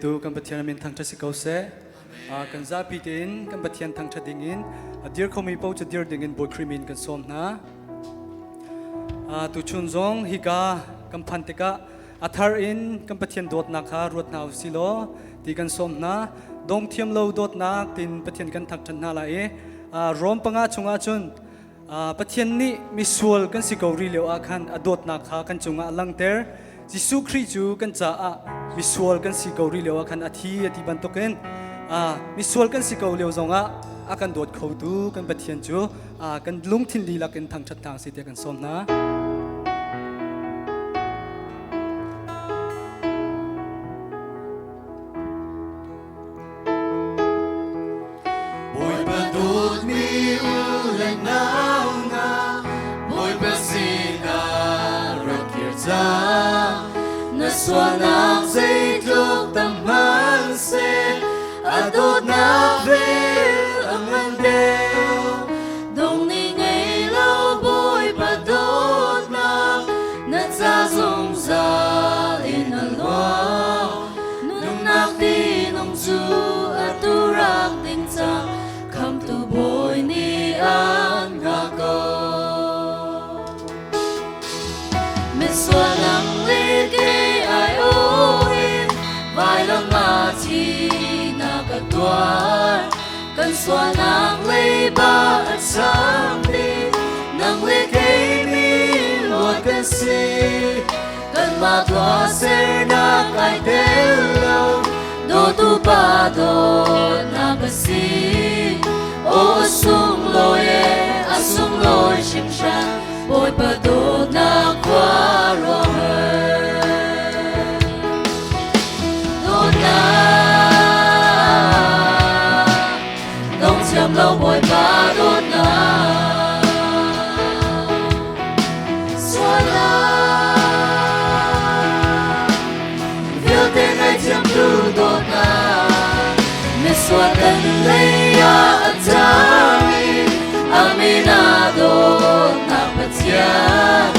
Tu kan Pathian min thangṭhat si ko seh. Kan zapi tein kan Pathian thangṭhat dingin a dir khomi paoh cu dir dingin Bawi Khrih min kan sawm hna. Tuchun zong hika kan phan tikah a thar in kan Pathian dawtnak kha ruat hna u si law ti kan sawm hna. Dong thiam lo dawtnak tin Pathian kan thangṭhat hna lai i Rom panga chungah cun Pathian nih misual kan si ko rih lio ah khan a dawtnak kha kan cungah a langhter. Jesuh Khrih cu kan caah misual kan si ko rih lio ah khan a thi a ti bantukin misual kan si ko lio zongah a kan dawt khotu kan Pathian cu kan lungthin dihlak in thangṭhat hna usih tiah kan sawm hna. Bawipa dawtmi u le nau hna, Bawipa sinah rak kir cang. Na sualnak zeitluk tam hmanhseh, a dawtnak vel a ngan deuh. Dong ni ngei lo Bawipa dawtnak, na ca zungzal in a luang. Nunnak tinung cu atu rak ding cang, khamtu Bawi nih an hngah ko. Misual nang le kei ai in vailam ah thihnak a tuar. Kan sualnak leiba a cham dih, nang le kei mi luat kan si. Kanmah tuahsernak ai tel lo, dawtu pa dawtnak a si. Aw sunglawi e, a sunglawi hringhran, Bawipa dawtnak khuaruahhar. Dawtnak, dong thiam lo Bawipa dawtnak. Sualnak vialte ngaihthiamtu dawtnak misual kan lei ah a cang i a min ah dawtnak Pathian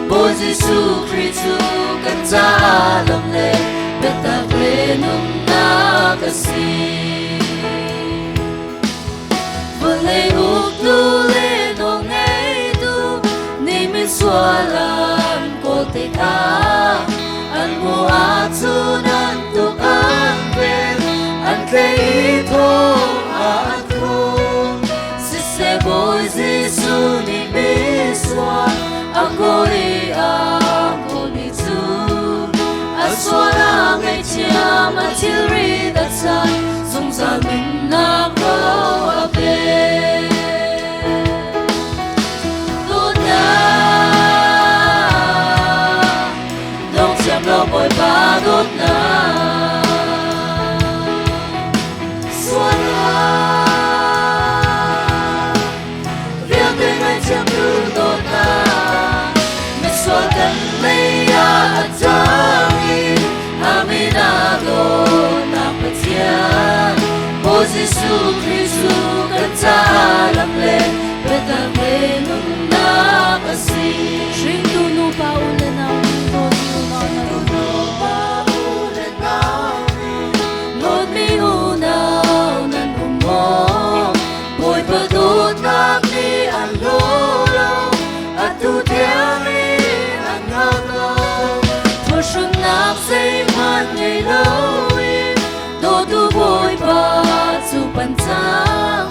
Bawi Jesuh Khrih cu kan caah lam le biatak le nunnak a si. Vawlei uktu le nawlngeitu nih misual an kawl tikah an hmuh ahcun an tuk an ven an tlei i thong ah an khung. Siseh Bawi Jesuh nih misual a kawl i a kawlmi cu a sual a ngaihthiam a thilrit a chan zungzal nunnak ro a pe. Dawtnak, dong thiam lo Bawipa dawtnak. Sualnak, vialte ngaihthiamtu dawtnak, misual kan lei ah a cang i Amin a dawtnak Pathian, Bawi Jesuh Khrih cu kan caah lam le biatak le nunnak a si. Hringtu nupa u le nau nih dawtmi unau hna. Nupa u le nau nih Dawtmi unau nan um maw? Bawipa dawtnak nih an hlaw lo, atu tiang in an hngak lo. Thawhrunnak zeihmanh ngei loin dawtu Bawipa cu pan cang.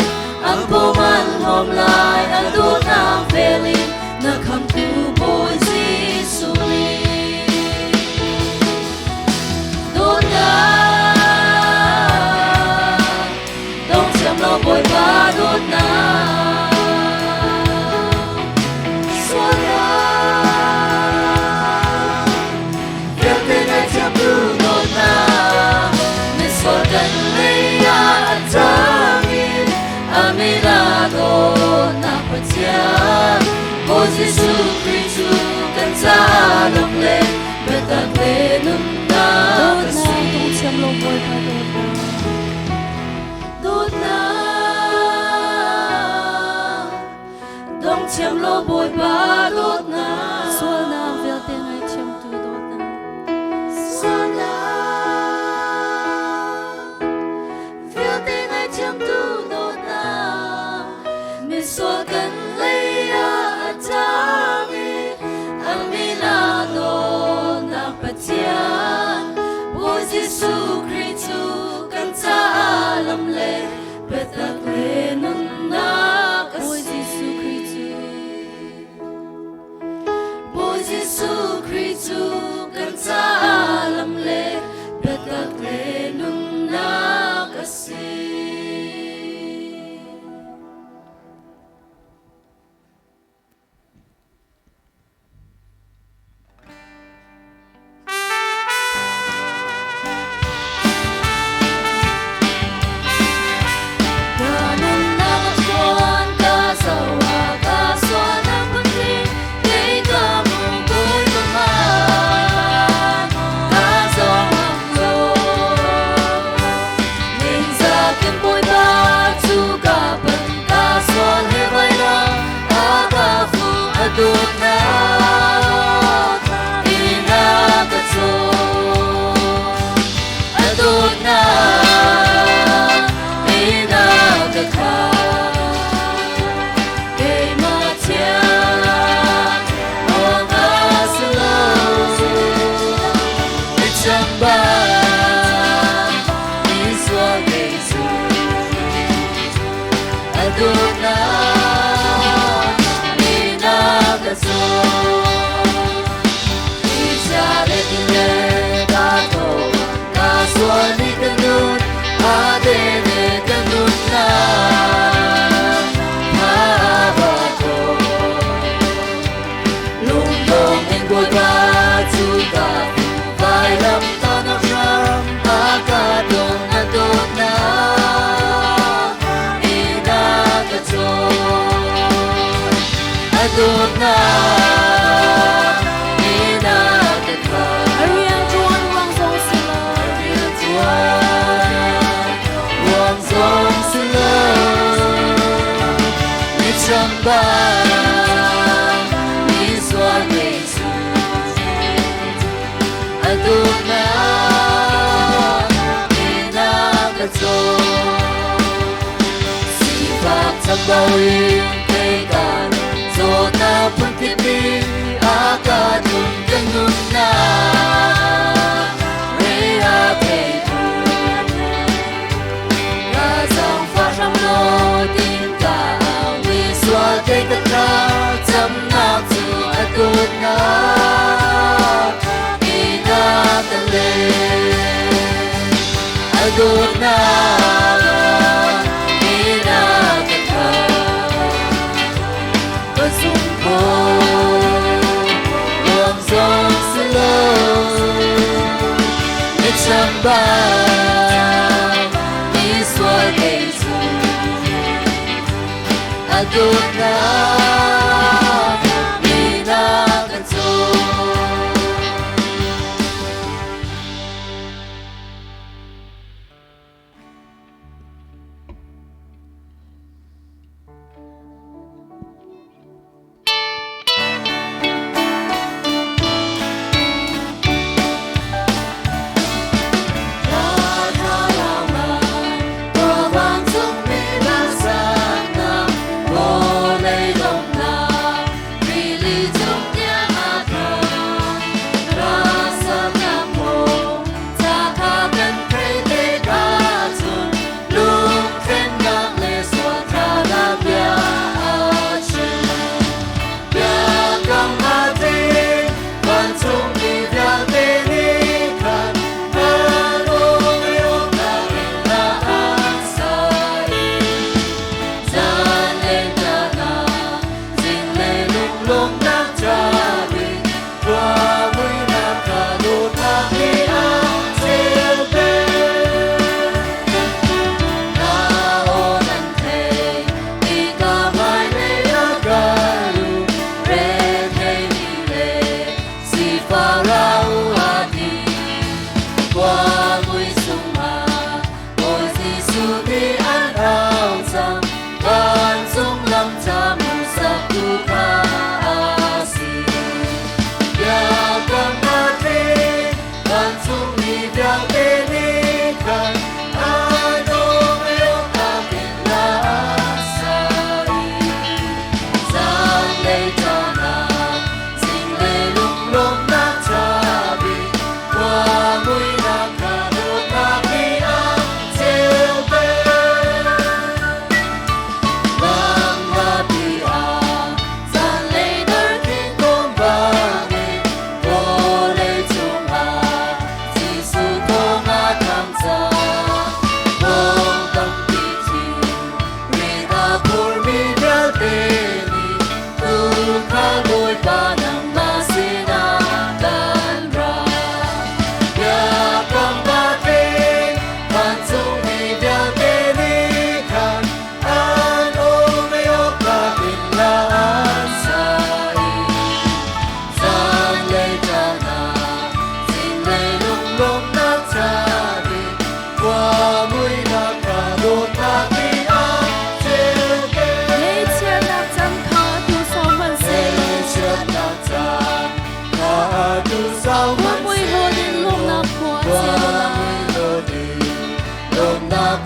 An pawm an hlawm lai, a dawtnak vel in na khamtu Bawi Jesuh nih. Dawtnak, dong thiam lo Bawipa dawtnak. Sualnak vialte ngaihthiamtu dawtnak, Misual kan lei ah a cang i a min a dawtnak Pathian Bawi Jesuh Khrih cu kan caah lam le biatak le nunnak a si. Dawtnak lo Bawipa dawtnak. Dawtnak, dong thiam lo Bawipa dawtnak. Sualnak vialte ngaihthiamtu dawtnak. Sualnak. si.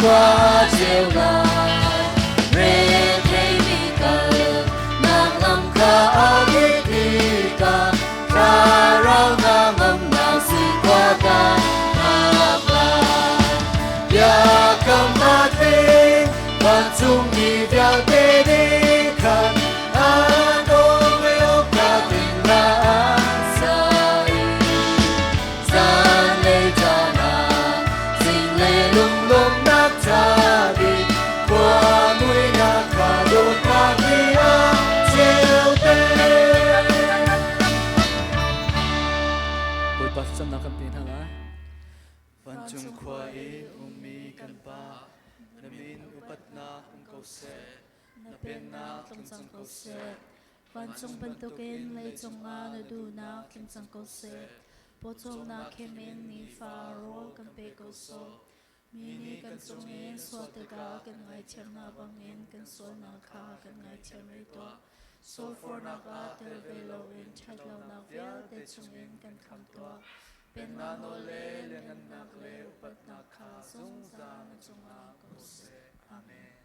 khua ceunak retheimi kal nak lam kha a dih tikah thlarau hnangamnak sui khua kan phak lai. Biakam a tling, vancungmi vialte nih khan an awk ding lai. Sa i zanlei caan ah zinglei Lunglawmhnak ca bik, khua muihnak kha dawtnak nih a ceuter. Bawipa thlacamnak kan pe hna lai. Vancung khua i ummi kan Pa, na min upatnak um ko seh, Na pennak tlung cang ko seh. Vancung bantukin leicung ah na duhnak tling cang ko seh. Pawcawmnak khem in nifa rawl kan pe ko sawh. Mi nih kan cungin sual tikah kan ngaithiam hna bangin kan sualnak kha kan ngaithiam rih tuah. Sualforhnak ah tel ve loin ṭhatlonak vialte chungin kan khamh tuah. Pennak nawl le lianhngannak le upatnak kha zungzal na cungah ko seh. Amen.